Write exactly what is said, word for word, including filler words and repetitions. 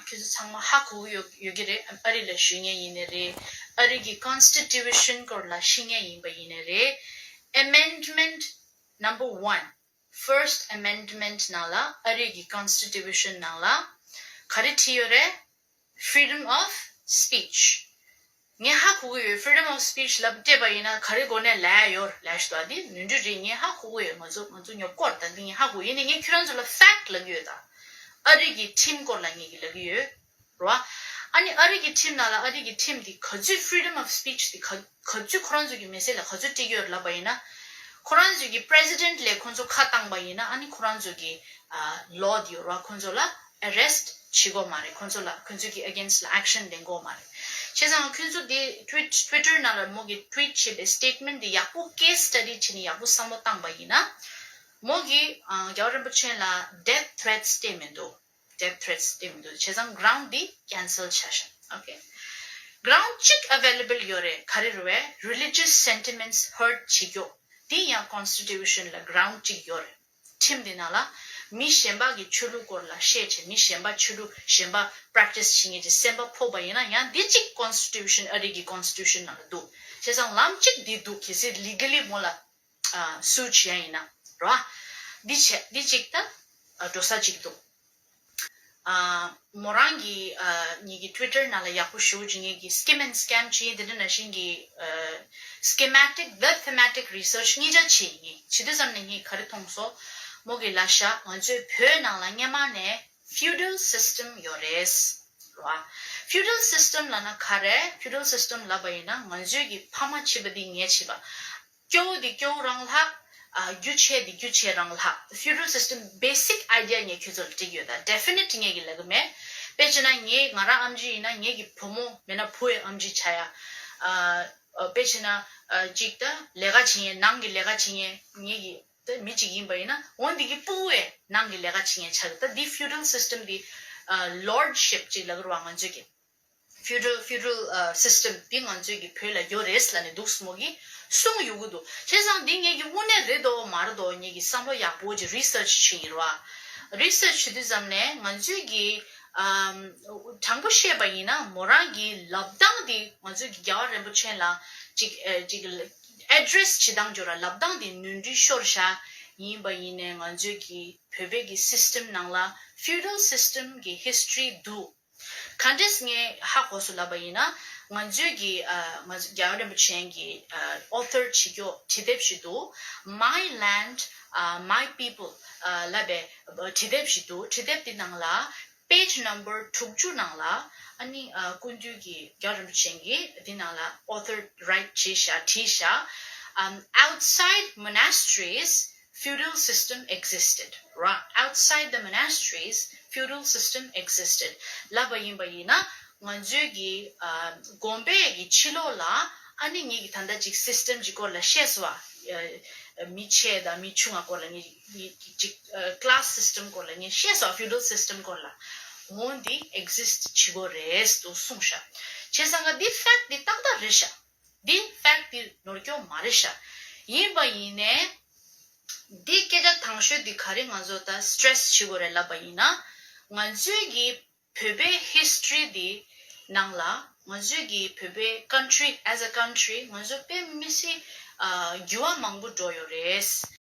ཁྱོད་ཚོ་ཚང་མ་ཧ་གོ་གི་ཡོད་ཡོད་ཀྱི་རེད། ཨ་རི་ལ་བཞུགས་མཁན་ཡིན་ནའི་རེད། ཨ་རི་གི་Constitution་སྐོར་ལ་ཤེས་མཁན་ཡིན་པ་ཡིན་ནའི་རེད། Amendment number one, First Amendment ནང་ལ། ཨ་རི་གི་Constitution ནང་ལ་ག་རེ་བྲིས་ཡོད་རེད། Freedom of speech. ངས་ཧ་གོ་གི་ཡོད། Freedom of speech ལབ་སྤྲད་པ་ཡིན་ན་ག་རེ་སྒོ་ནས་ལབ་ཡ་ཡོད་ལབ་ཞུ་དོ། འདི་ནོར་འཁྲུལ་རེད། ངས་ཧ་གོ་གི་ཡོད། ང་ཚོ་ང་ཚོ་ཉོབ་སྐོར་ད་འདི་ངས་ཧ་གོ་ཡིན་ནའི་ངས་ཁྱོད་རང་ཚོ་ལ་fact ལབ་ཀྱི་ཡོད་ད། ཨ་རི་གི་ཁྲིམས་སྐོར་ལ་ངས་ཀྱི་ལབ་ཀྱི་ཡོད་རེད་བ། ཨ་ནི་ཨ་རི་གི་ཁྲིམས་ནང་ལ། ཨ་རི་གི་ཁྲིམས་འདི་ག་ཚོད་freedom of speech འདི་ག་ག་ཚོད་ཁོ་རང་ཚོ་གི་མི་སེར་ལ་ག་ཚོད་སྤྲད་ཀྱི་ཡོད་ལབ་པ་ཡིན་ན། ཁོ་རང་ཚོ་གི་president ལ་ཁོ་ཚོ་ཁ་བཏང་པ་ཡིན་ན། ཨ་ནི་ཁོ་རང་ཚོ་གི་ཨ་law འདི་ཡོད་རེད་བ། ཁོ་ཚོ་ལ་arrest བྱེད་དགོས་མ་རེད། ཁོ་ཚོ་ལ་ཁོ་ཚོ་གི་against ལ་action ལེན་དགོས་མ་རེད། བྱས་ཙང་ཁོ་ཚོ་དེ་tweet Twitter ནང་ལ་མོ་གི་tweet བྱས་པའི་statement དེ་ཡག་པོ་case study བྱས་ནས་ཡག་པོ་བསམ་བློ་བཏང་པ་ཡིན་ན། མོ་གི་ཨ་རྒྱལ་བ་རིན་པོ་ཆེ་ལ་death threats སྤྲད་མི་འདུག death threats སྤྲད་མི་འདུག་བྱས་ཙང་ground དེ་cancel བྱས་ཤག okay, ground གཅིག་available ཡོད་རེད། ག་རེ་རེད་བས། religious sentiments hurt བྱེད་རྒྱུ། དེ་ཡང་Constitution ལ་ground གཅིག་ཡོད་རེད། ཁྲིམས་འདི་ནང་ལ་མི་གཞན་པ་གི་ཆོས་ལུགས་སྐོར་ལ་བཤད་བྱས། མི་གཞན་པ་ཆོས་ལུགས་གཞན་པ་practice བྱེད་མཁན་གྱི་སེམས་པ་ཕོག་པ་ཡིན་ན་ཡང་འདི་གཅིག་Constitution ཨ་རི་གི་Constitution ནང་ལ་འདུག་བྱས་ཙང་ལམ་གཅིག་འདི་འདུག་གལ་སྲིད་legally མོ་ལ་ཨ་sue བྱེད་ཡ་ཡིན་ན་རོ། འདི་བྱས་འདི་གཅིག་ད་ཨ་འགྲོ་ས་གཅིག་འདུག་ཨ་མོ་རང་གི་ཨ་ངེད་ཀྱི་Twitter ནང་ལ་ཡག་པོ་ཞེ་པོ་ཅིག་ངེད་ཀྱི་skim and scam བྱས། དེ་འདྲ་ནང་བཞིན་གྱི་ཨ་schematic the thematic research གཉིས་ཆ་བྱས་ཡིན། ངས་བྱེད་དུས་ཙམ་ནས་ངས་ག་རེ་མཐོང་སོང་། མོ་གི་ལབ་ཤག་ང་ཚོའི་བོད་ནང་ལ་སྔན་མ་ནས་feudal system ཡོད་རེད་ར། feudal system ལབ་ན་ག་རེ། feudal system ལབ་པ་ཡིན་ན་ང་ཚོའི་གི་ཕ་མ་བྱས་པ་འདི་ངས་བྱས་པ། སྐྱོ་བོ་འདི་སྐྱོ་བོ་རང་ལྷག་ཨ་རྒྱུ་ཆེ་འདི་རྒྱུ་ཆེ་རང་ལྷག feudal system basic idea ངས་ཁྱོད་ཚོ་ལ་འགྲིག་ཡོད་ད། definite ངས་གི་ལབ་གི་མེད། དཔེ་བྱས་ན་ངས་ང་རང་ཨམ་ཆི་ཡིན་ན་ངེད་ཀྱི་བུ་མོ་མེད་ན་བུ་ཡི་ཨམ་ཆི་ཆགས་ཡ། ཨ་དཔེ་བྱས་ན་ཨ་གཅིག་ད་ལས་ཀ་བྱེད་མཁན། ནང་གི་ལས་ཀ་བྱེད་མཁན་ངེད་ཀྱི་ད་མི་གཅིག་ཡིན་པ་ཡིན་ན་འོ་འདི་གི་ཕྲུ་གུ་ཡི་ནང་གི་ལས་ཀ་བྱེད་མཁན་ཆགས་གི། ད་འདི་feudal system འདི་ཨ་lordship ཅིག་ལབ་གི་རེད་བ་ང་ཚོས་གི། feudal feudal ཨ་system འདི་ང་ཚོས་ཀྱི་བོད་ལ་ཡོད་རེད་ལབ་ནས་འདུག་སེ་མོ་གིས་གསུང་ཡོང་གི་འདུག་བྱས་ཙང་འདི་ངེད་ཀྱི་དངོས་གནས་རེད་དོ་མ་རེད་དོ་ངེད་ཀྱིས་བསམ་བློ་ཡག་པོ་ཅིག་research བྱེད་ཀྱི་རེད་བ། research བྱེད་དུས་ཙམ་ནས་ང་ཚོས་ཀྱི་ཨམ་དྲང་པོ་བཤད་པ་ཡིན་ན་མོ་རང་གི་ལབ་སྟངས་འདི་ང་ཚོས་ཀྱི་རྒྱལ་བ་རིན་པོ་ཆེ་ལ་ཅིག་ཨ་ཅིག་address བྱེད་སྟངས་ཅིག་ཡོད་ར། ལབ་སྟངས་འདི་ནོར་འཁྲུལ་ཤོར་ཤག་ཡིན་པ་ཡིན་ནའི་ང་ཚོས་ཀྱི་བོད་པའི་གི་system ནང་ལ་feudal system གི་history འདུག་ག་འདྲས་ངས་ཧ་གོ་སོང་ལབ་པ་ཡིན་ན། ང་ཚོའི་གི་ཨ་ང་ཚོ་རྒྱལ་བ་རིན་པོ་ཆེ་གི་ཨ་author བྱེད་རྒྱུ་བྲིས་དེབ་ཞིག་འདུག My Land, uh, My People ཨ་ལབ་པའི་བྲིས་དེབ་ཞིག་འདུག་བྲིས་དེབ་དེ་ནང་ལ་page number དྲུག་ཅུ་ནང་ལ་ཨ་ནི་ཨ་སྐུ་མདུན་གྱི་རྒྱལ་བ་རིན་པོ་ཆེ་གིས་དེ་ནང་ལ་author write བྱས་ཤག་བྲིས་ཤག་ཨམ་Outside monasteries, feudal system existed. ར། Outside the monasteries, feudal system existed. ལབ་པ་ཡིན་པ་ཡིན་ན་ང་ཚོའི་གི་ཨ་དགོན་པའི་གི་ཕྱི་ལོགས་ལ་ཨ་ནི་ངེད་ཀྱི་ད་ལྟ་ཅིག་system ཅིག་སྐོར་ལ་བཤད་སོང་བ། ཨ་མི་ཆེ་དང་མི་ཆུང་བ་སྐོར་ལ་ངེད་ངེད་ཅིག་ཨ་class system སྐོར་ལ་ངས་བཤད་སོང་བ། feudal system སྐོར་ལ། འོ་འདི་exist བྱེད་དགོས་རེད་དུ་གསུངས་ཤག་བྱས་ཙང་ག་འདི་fact འདི་ཏག་ཏག་རེད་ཤག་འདི་fact འདི་ནོར་སྐྱོན་མ་རེད་ཤག་ཡིན་པ་ཡིན་ནའི། འདི་སྐད་ཆ་དང་ཤོས་འདི་ག་རེ་ང་ཚོ་ད་stress བྱེད་དགོས་རེད་ལབ་པ་ཡིན་ན། ང་ཚོའི་གི་བོད་པའི་history འདི་ནང་ལ་ང་ཚོའི་གི་བོད་པའི་country as a country ང་ཚོ་དཔེ་མི་སྲིད་ཨ་འགྱུར་བ་མང་པོ་འགྲོ་ཡོད་རེད།